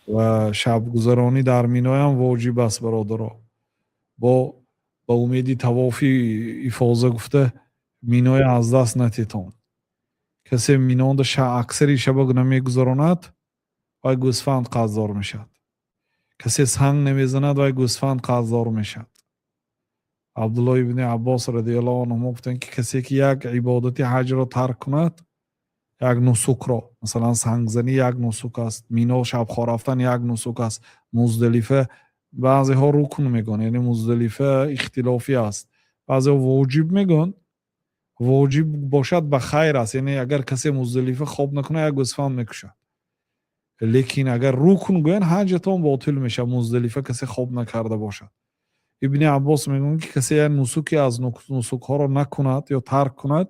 Ва шабгузаронӣ дар Миноям воҷиб аст, бародаро. Бо ба умеди тавофи ифоза гуфта, Миноя аз даст натетон. Касе Минода аксари шаба намегузаронад, вай гӯсфанд қарздор мешавад. Касе санг намезанад, вай гӯсфанд қарздор мешавад. Абдулло ибни Аббос радиаллоҳу анҳумо гуфтанд, ки касе ки як ибодати ҳаҷро тарк кунад, як нусукро, масалан, сангзанӣ як нусук аст, Мино шабхо рафтан як нусук аст, Муздалифа баъзеҳо рукн мегӯянд, яъне Муздалифа ихтилофӣ аст, баъзеҳо воҷиб мегӯянд. Воҷиб бошад, ба хайр аст, яъне агар касе Муздалифа хоб накунад, як гӯсфанд мекушад. Лекин агар рукн гӯянд, ҳаҷатон ботил мешавад, Муздалифа касе хоб накарда бошад. Ибни Аббос мегӯянд, ки касе як нусуке аз нусукҳоро накунад ё тарк кунад,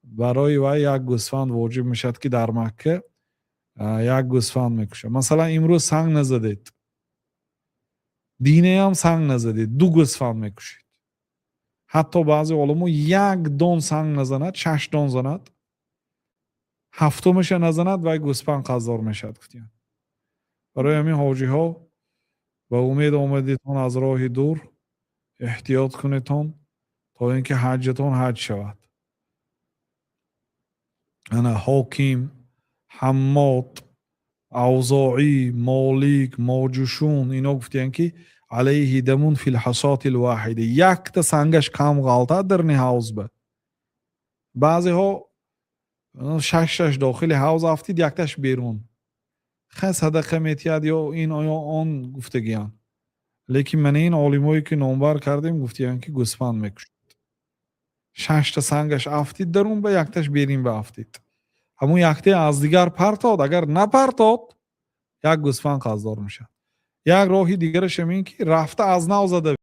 барои вай як гӯсфанд воҷиб мешавад, ки дар Макка як гӯсфанд мекушад. Масалан, имрӯз санг назадед, динаям санг назадед, ду гӯсфанд мекушед. Ҳатто баъзе оламо як дон санг назанад, шаш дон занад, ҳафтумаша назанад, вай гӯсфанд қарздор мешавад, гуфтиянд. Барои ҳамин, ҳоҷиҳо, ба умед омадитон аз роҳи дур, эҳтиёт кунедтон, то ин ки ҳаҷҷатон ҳаҷ шавад. Ана Ҳоким, Ҳаммод, Авзоӣ, Молик, Моҷушун, ино гуфтиянд, ки عليه دم في الحصاة الواحدة, якта сангаш кам ғалтад дарни ҳавзба. Баъзеҳо шаш шаш дохили ҳавз афтид, якташ берун, хай, садақа метиҳад ё ин ё он гуфтагиянд. Лекин мана ин олимое ки номбар кардем, гуфтиянд, ки гӯсфанд мекушад. Шашта сангаш афтид дарун ба, якташ берин ба афтид, ҳамун яктае аз дигар партод, агар напартод, як гӯсфанд қарздор мешавад. Як роҳи дигарашам ин ки рафта аз нав зада.